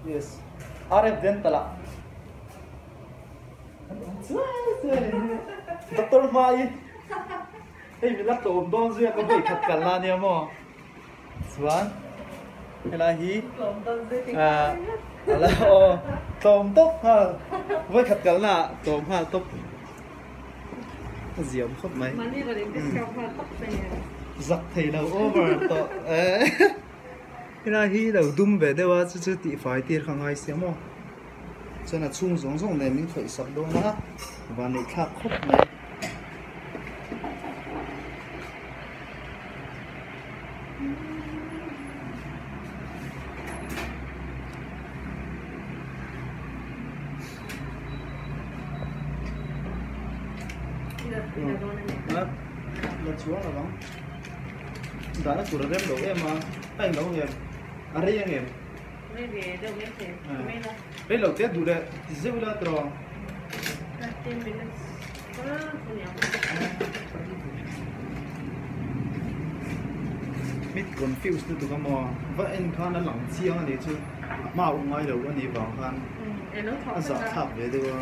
Yes. RF Dental ah an awm chuai chuai a ni. Doctor Hmai hei mi la tlawm dawn zui a ka vawi khat kal na nia maw. Chuan helai hi ah ala aw tlawm tawp nghal vawi khat kal na ah tlawm nghal tawp a ziam khawp mai. Zak thei lo over tawh eh. Helai hi lo dum ve deuh a chu chu tihfai tir kha ngai sia maw chuan a chhung zawng zawng nen min khawih sak dawn a van neih thlak khawp mai. La chuang lo ang. Dahna tur a rem lo em a, a englo ang em? A rei ang em? Rei ve deuh mai thei, ka mai la. Rei lo te duh leh ti zeuh ila tiraw? 13 minutes ka aniang. Mit confuse lutuk a maw? Va en khan a lang chiang a nih chu a hma a um ngai lo a nih vang khan a zahthlak ve deuh a.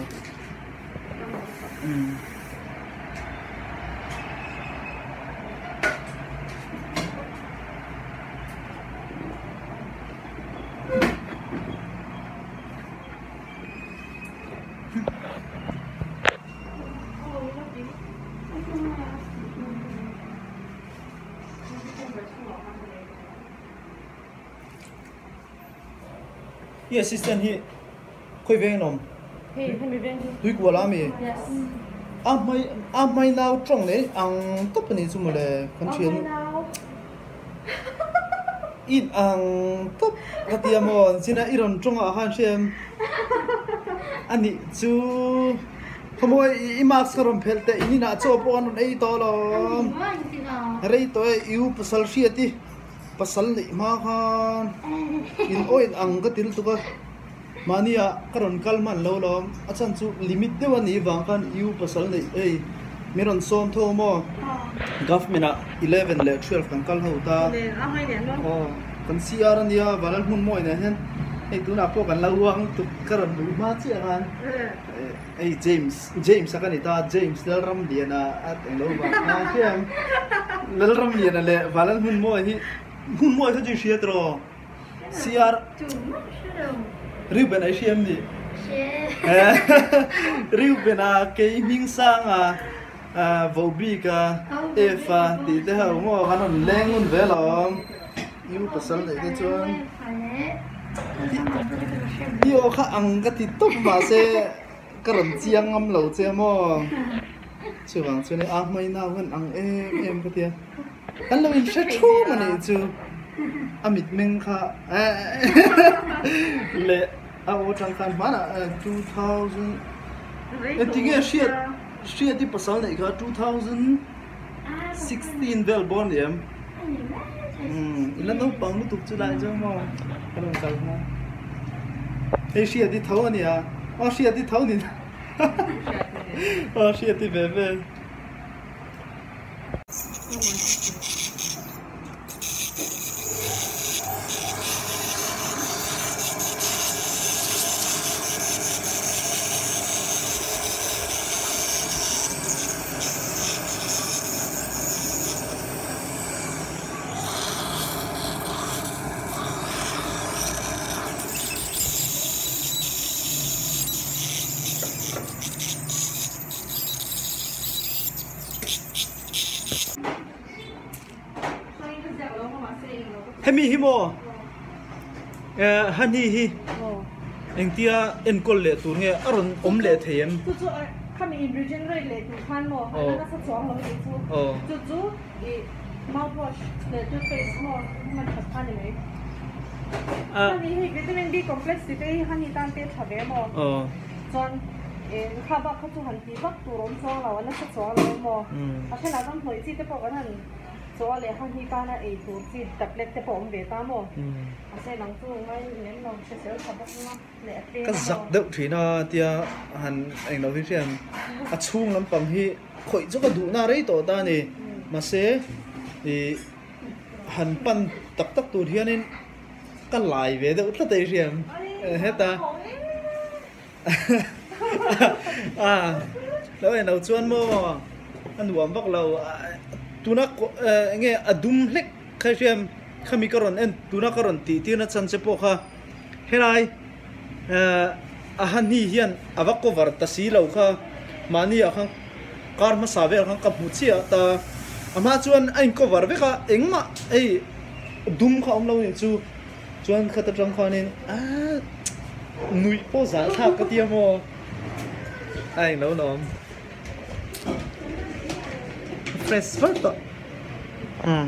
I assistant hi khawi veng an awm? Hei hemi veng hi. Tuikual a mi? Yes. A hmai a hmai nau tawng leh ang tawp a nih chu mawle kan thian. A hmai nau. In ang tawp ka ti a maw china i rawn tawng ah khan hria em? A nih chu khawmawi i mask ka rawn phelh teh in inah chaw pawh an rawn ei tawh alawm. Rei tawh e i u pasal hriat i. Pasal neih hma khan in oil ang ka ti lutuk a, mahni ah ka rawn kal hman lo lawm, a chhan chu limit deuh a nih vang khan U pasal neih hei min rawn sawm tho maw, government ah 11 leh 12 kan kal ho ta, aw kan CR a nia Valal hmun mawi nen hian hei tunah pawh kan lo uang lutuk ka rawn luh hma chiah khan hei James James a ka ni ta James Lalramliana a englo vang khan hriam Lalramliana leh Valal hmun mawi hi hmun mawi kha chu i hria tiraw CR Reuben a i hria em ni Reuben a kei hming sang a Vohbik a F a tih te ho maw kan rawn leng ngun ve alawm U pasal neih te chuan i aw kha ang ka ti tawp mahse ka rawn chiang ngam lo che maw chuvang chuan a hmai nau hian ang em em ka tia kan lo inhre thum a nih chu a mitmeng kha leh a aw tang khan hmanah 2000 engtinge hriat hriat i pasal neih kha 2016 vel bawr ni em i la naupang lutuk chu lai chu maw ka rawn kal hma hei hriat i tho a nia aw hriat i tho ni aw hriat i ve ve. Hemi hi maw honey hi engtia enkawl leh tur nge a rawn awm leh thei em? Chu chu khami in regenerate leh tur khan maw a nasa chuang lo tih chu chu chu i mouthwash leh toothpaste maw hman that kha ni mai. Honey hi vitamin B complex tih te hi honey tan te tha ve maw chuan kha bak kha chu han tih vak tur awm chuang lo a nasa chuang lo maw a thenah chuan hnawih chi te pawh kan han chaw leh honey tana ei tur chi tablet te pawh awm ve ta maw. Ka zak deuh thin a tia han englo hi hriat a chhung lampang hi khawih chu ka duhna rei tawh ta a ni mahse ih han pan tak tak tur hianin ka lai ve deuh tlat a i hriat. Heta a lo en lo chuan maw a nuam vak lo tuna enge a dum hlek kha hriam khami ka rawn en tuna ka rawn tih tirna chan che pawh kha helai a hani hian a va cover ta si lo kha mahni ah khan kar hmasa vel khan ka hmu chiah ta a hma chuan a in cover vek a engmah hei dum kha a awm lo a nih chu. Chuan khat atang khuanin aaa nuih pawh zah thlak ka tia maw a englo lawm fresh far tawh umm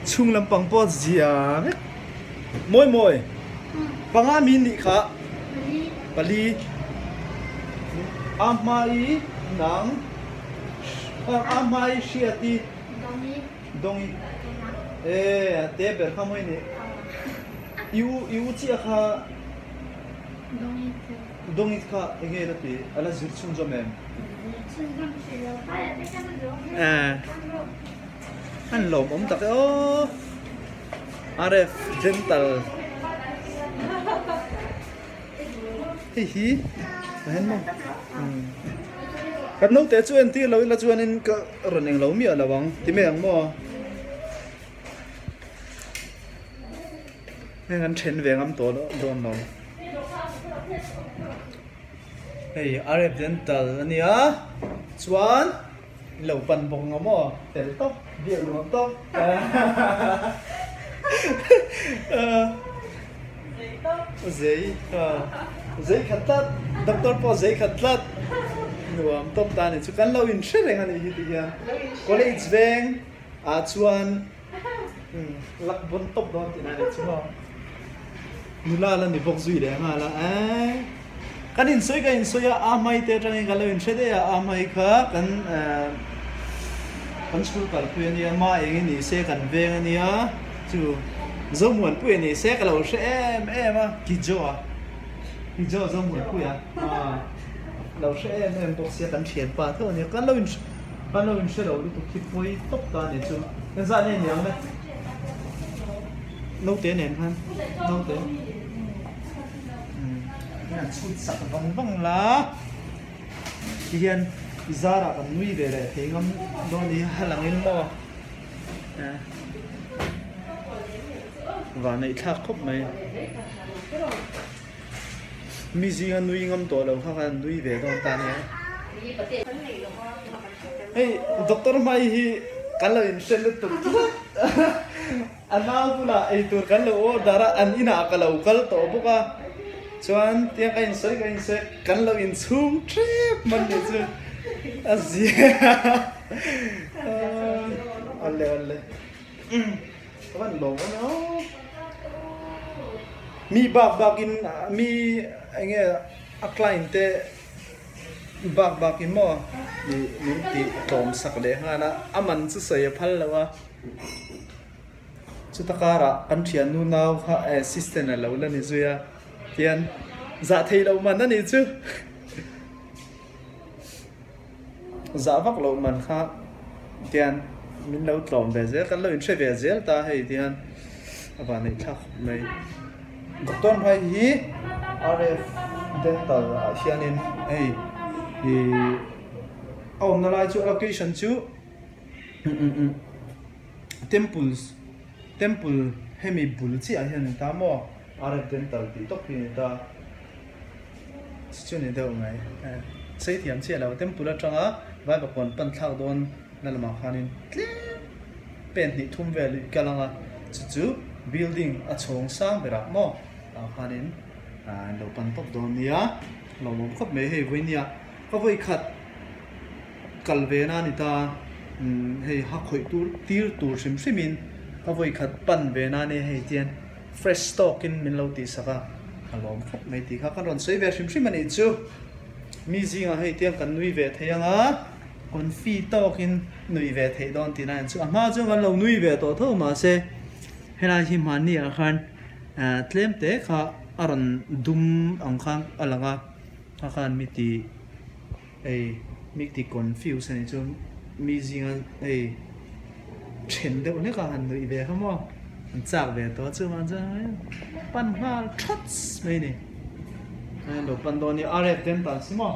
chhung lampang pawh zia vek mawi mawi panga mi nih kha pali a hmai nang a hmai hriati Dongi e a te ber kha mawi ni i u i u chiah kha Dongi kha enge la ti a la zir chhunzawm em? An lawmawm tak e aw RF Dental Hei hi a hen maw kan naute chu entir lo ila chuanin ka rawn englo miah lo ang ti mai ang maw heng an then ve ngam tawh dawn lo hei RF Dental ania chuan lo pan bawk ang maw fel tawp biak nuam tawp Zei zei khat tlat doctor pawh zei khat tlat nuam tawp ta a ni chu kan lo in hre reng a nih hi ti hian college veng ah chuan lak bawn tawp dawn tih na a ni chu maw nula la ni bawk zui leh nghal a eee kan insawi kan insawi a a hmai te atangin kan lo inhre daih a a hmai kha kan kan school kalpui a nia ma eng i ni se kan veng a nia chu Zomuanpuia ni se ka lo hre em em a Kijo a Kijo Zomuanpuia a lo hre em em bawk sia kan thianpa tho a nia kan lo in kan lo inhre lo lutuk hi pawi tawp ta a ni chu engzah nge niang le naute nen khan naute an chhut sak vang vang la tihian i zarah kan nui ve leh thei ngam dawn ni a lang in maw. Vah neih thlak khawp mai. Mi zinga nui ngam tawh lo kha khan nui ve dawn ta nia. Hei doctor hmai hi kan lo inhre lutuk tlat. A nau bulah eitur kan lo order a, an inah ka lo kal tawh bawk a. Chuan tiang ka insawi ka insawi kan lo inchhung tep man nih chu a zia. Alle alle ka van lawm awm e aw mi bak bak in mi enge a client te bak bak in maw ih min tih tlawm sak leh nghal a a man chu sawi a phal lo a chuta karah kan thiannu nau kha assistant a lo la ni zui a tian zah theih loh man a nih chu. Zah vak loh man kha tian min lo tlawm ve zel kan lo inhre ve zel ta hei tian a van neih thlak khawp mai. Doctor hmai hi RF Dental ah hianin hei ih a awmna lai chu a location chu temples temple hemi bul chiah hian a ni ta maw RF Dental tih tawp hi a ni ta. Chu ni deuh mai sei thiam chiah lo temple atanga Vaivakawn pan thlak dawn na lamah khanin tlem pen hnih thum vel i kal ang a chu chu building a chhawng sang berah maw ah khanin an lo pan tawp dawn nia lawmawm khawp mai hei vawinia ka vawi khat kal ve na a ni ta hei ha khawih tur tir tur hrim hrim in ka vawi khat pan ve na a nia hei tian. Fresh tawkin min lo tihsak a, a lawm khawp mai tih kha kan rawn sawi ve hrim hrim a nih chu. Mi zingah hei tiang kan nui ve thei ang a, confi tawkin nui ve theih dawn tihna en chu a hma chuan kan lo nui ve tawh tho mahse helai hi hmanni ah khan tlem te kha a rawn dum ang khan a lang a, kha khan mi ti hei mi ti confuse a nih chu mi zinga hei then deuh hlek a han nuih ve kha maw. An chak ve tawh chuvang chuan pan nghal thawts mai a ni. An lo pan dawn a ni, RF te an tan si maw?